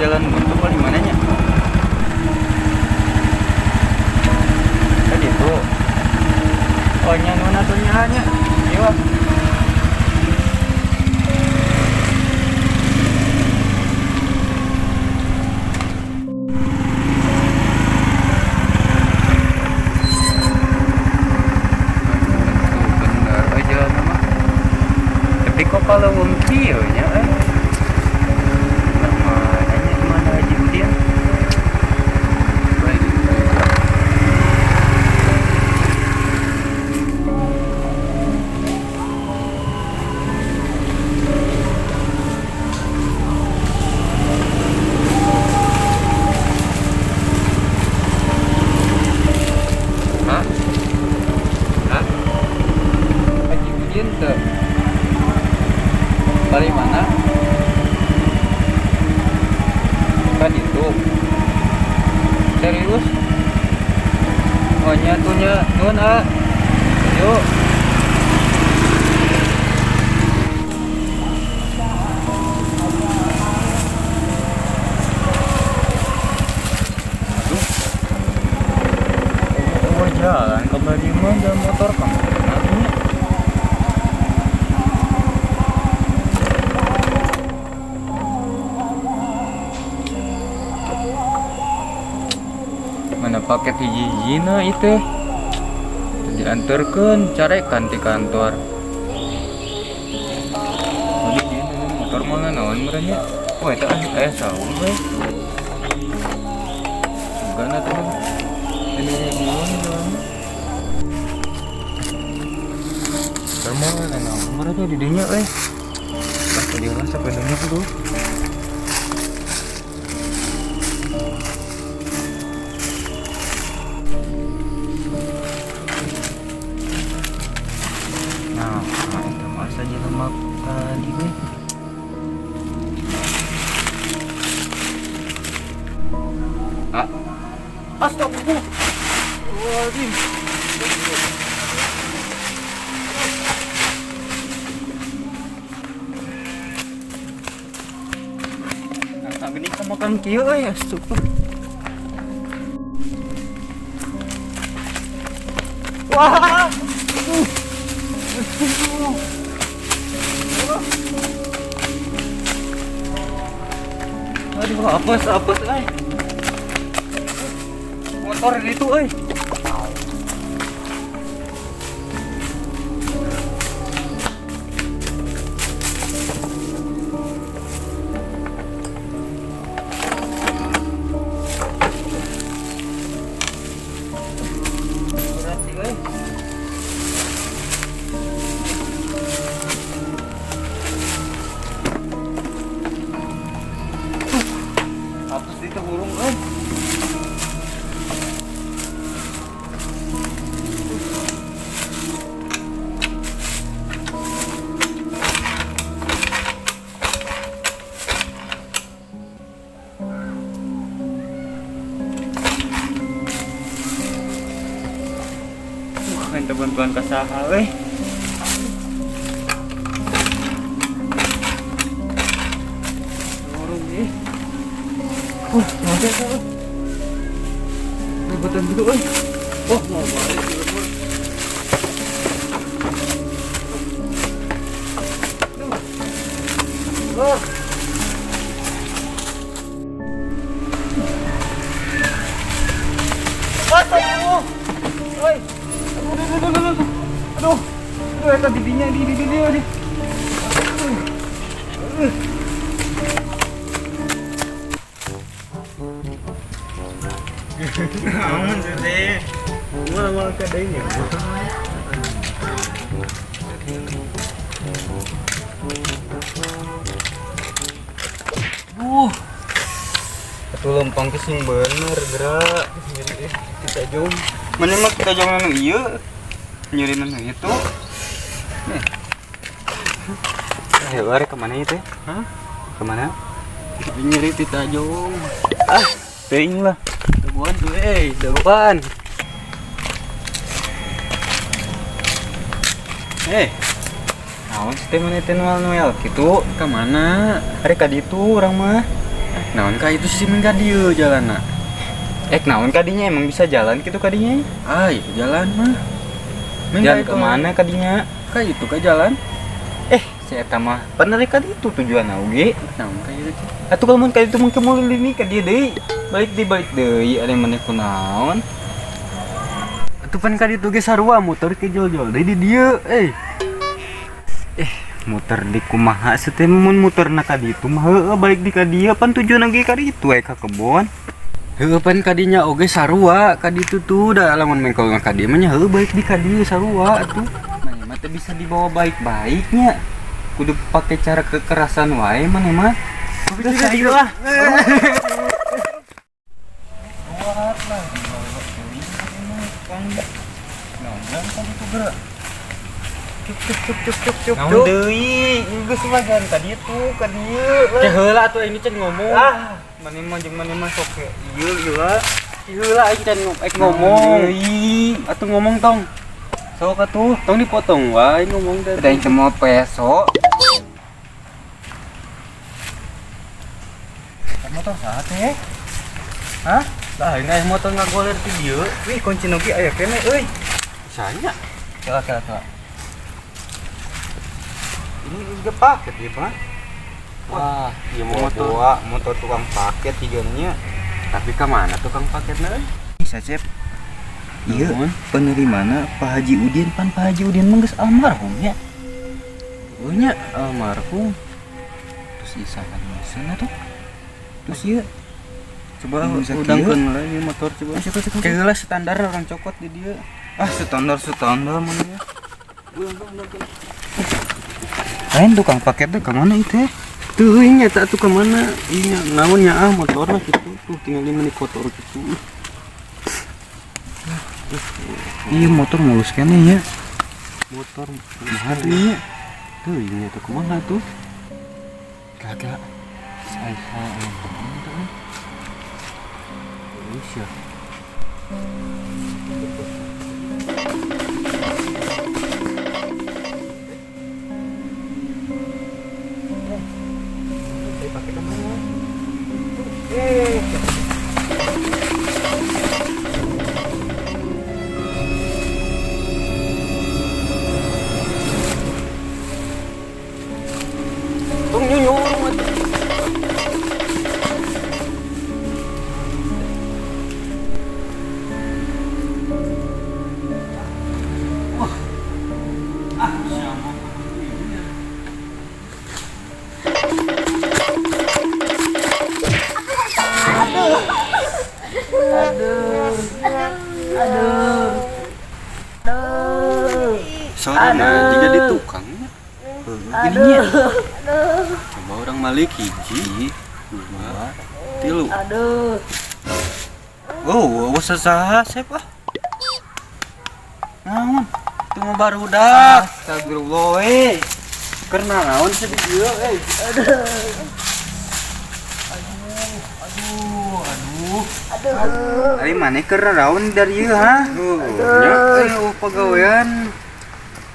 Jalan buntu di mananya? Tadi itu. Oh, nya nu atuh nya nya. Ieu. Bener aja nama. Tapi kok kalau wong kieu nya eh. Mana mana Haji Udin? Baik. Hah? Hah? Haji Udin tuh. Dari mana? Kan itu. Serius? Oh nya tuh nya, nuhun ah. Yuk. Aduh. Oh, jalan ke mah jalan motor kamu. Mana paket hiji-hijina itu diantarkan carekan di kantor. Jadi dia motor mana naon merenya? Wah itu saung we. Bukan atuh. Ini ribuan jalan. Motor mana naon merenya di dinya euy. Pas dia lah sepedanya tuh. Nah, itu masa jelema tadi we. Ah. Astagfirullahaladzim. Nah, gini kamu makan kieu euy, astagfirullah. Wah. Aduh, apes, apes, eh. Motor itu, eh. Berarti, eh. Hapus itu burung kan. Minta bantuan ke saha euy. Burung ih. Wah, mati ka. Rebutan dulu euy. Wah, mau balik di lembur. Wah. Astagfirullah. Oi. Aduh, aduh, aduh, aduh. Aduh. Aduh, eta didinya di. Aduh. Naon sih teh? Gua mau ke deui nya. Atuh lempang teh sing bener gerak. Nyeri kita jong. Mana mah kita jong anu ieu. Nyeri anu itu. Ayo bare kemana itu? Hah? Kemana? Nyeri kita jong. Ah, teuing lah. Dagoan tuh eh, dagoan. Naon sih teh mana teh noel-noel kitu? Ka mana? Ari ka ditu urang mah. Naon ka itu sih mingga dieu jalanna. Naon kadinya emang bisa jalan gitu kadinya? Ah, itu jalan mah. Jalan kemana kadinya? Ka itu ka jalan. Si eta mah penarik ka ditu tujuan oge. Naon ka itu? Atuh kalau mun ka ditu mungkin mau ini ka dieu deui. Balik deui balik deui ada maneh kunaon? Atuh pan ka ditu ge sarua muter ke jol-jol deui di dieu euy. Muter di kumaha teh mun muterna ka ditu mah heueuh balik di ka dieu pan tujuan ge ka ditu we ka kebon. Heueuh pan kadinya oge sarua ka ditu tuh da lamun mengkol ka dieu mah nya heueuh balik di ka dieu sarua atuh. Maneh mah teu bisa dibawa baik-baiknya. Kudu pakai cara kekerasan wae maneh mah. Geus ayo lah. Cuk cuk cuk cuk cuk. Naon deui? Geus mah jalan ka ditu ka dieu. Teh heula atuh ini can ngomong. Ah, maneh mah jeung maneh mah sok ieu ieu lah. Heula aing can ngomong. Deui. Atuh ngomong tong. Sok atuh, tong dipotong wae ngomong teh. Da aing teh mau peso. Motor saha teh? Hah? Lah ini aya motor ngagoler ti dieu. Wih, kunci oge aya keneh euy. Sanya. Kela kela kela. Ini juga paket ya, Pak. Wah, ieu mah motor. Motor tukang paket tiganya. Tapi ka mana tukang paketna euy? Bisa, Cep. Iya, penerimana Pak Haji Udin, pan Pak Haji Udin mah geus almarhum ya. Oh nya almarhum. Terus isa kan mesen atuh. Terus ieu Coba udangkeun lah ieu motor coba. Cek Kayak standar orang cokot di dieu. Ah, standar mana ya. Lain tukang paket teh ka mana ieu teh? Tuh nya eta tuh ka mana? Ieu naon nya ah motorna kitu tuh tinggal di kotor kitu. Iya motor mulus keneh nya. Motor kumaha tuh nya? Tuh nya tuh kumaha tuh? Kira-kira saya tuh. Iya. Tong nyunyur mah. Wah. Ah, siapa? Aduh. Aduh. Aduh. Aduh. Soalnya jadi tukangnya. Aduh. Coba orang malik hiji, dua, tilu. Aduh. Oh, awas saha sep ah. Naon? Itu mah barudak. Astagfirullah we. Keur naon sih di dieu euy. Aduh. Aduh, aduh. Aduh. Ari maneh keur naon dari ieu ha? Nya euy pagawean.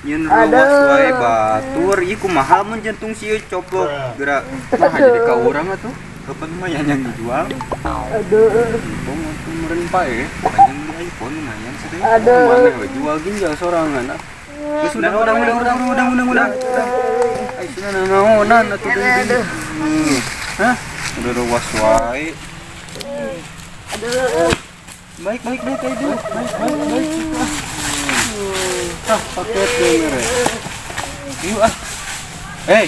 Nyeun ruas wae batur ieu kumaha mun jantung si ieu coplok geura. Mah jadi ka urang atuh. Kapan mah yang dijual? Aduh. Untung atuh meureun pae. Panjang di iPhone lumayan sih teh. Aduh. Mana we jual ginjal sorangan ah. Geus udah udah udah udah udah udah udah. Ai cenah naonan atuh deui. Hah? Udah ruas wae. Aduh. Baik baik baik ayo. Baik baik baik. Ah, paket deui mere. Ieu ah. Hei,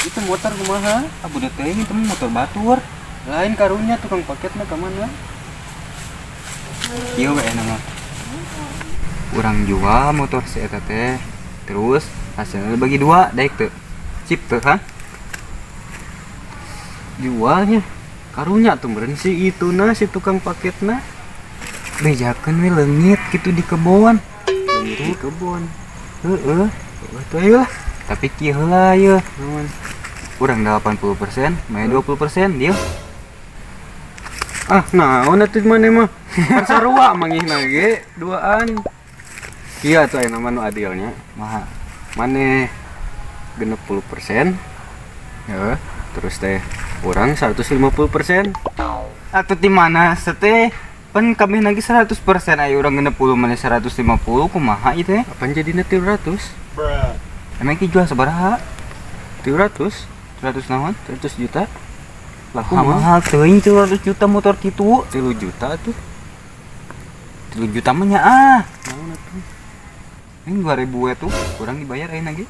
itu motor kumaha? Ah budak teh itu motor batur. Lain karunya tukang paketna ka mana? Ieu we nama. Urang jual motor si eta teh. Terus hasilnya bagi dua, daek teu. Cip teu ha? Jualnya. Karunya tuh meureun si itu na si tukang paketna. Bejakeun we leungit kitu di kebon. Leungit di kebon. Heeh. Atuh ayo lah. Tapi kieu heula ieu. Naon? Urang 80%, maya 20% deal. Ah, naon atuh maneh mah? Kan sarua mangihna ge duaan. Kieu atuh aya nama nu adilnya. Maha. Maneh 60%, Heeh. Terus teh urang 150%. Atuh di mana teh? Pan kami lagi 100%, ayo urang 60, mana 150, kumaha ieu teh? Apaan jadinya 300? Emang ki jual sabaraha? 300. 100 naon? 100 juta. Laku Mahal, mah. mahal teuing 300 juta motor kitu. 3 juta tuh. 3 juta mah nya ah. Naon atuh? Ini 2000 we tuh kurang dibayar ayeuna ge.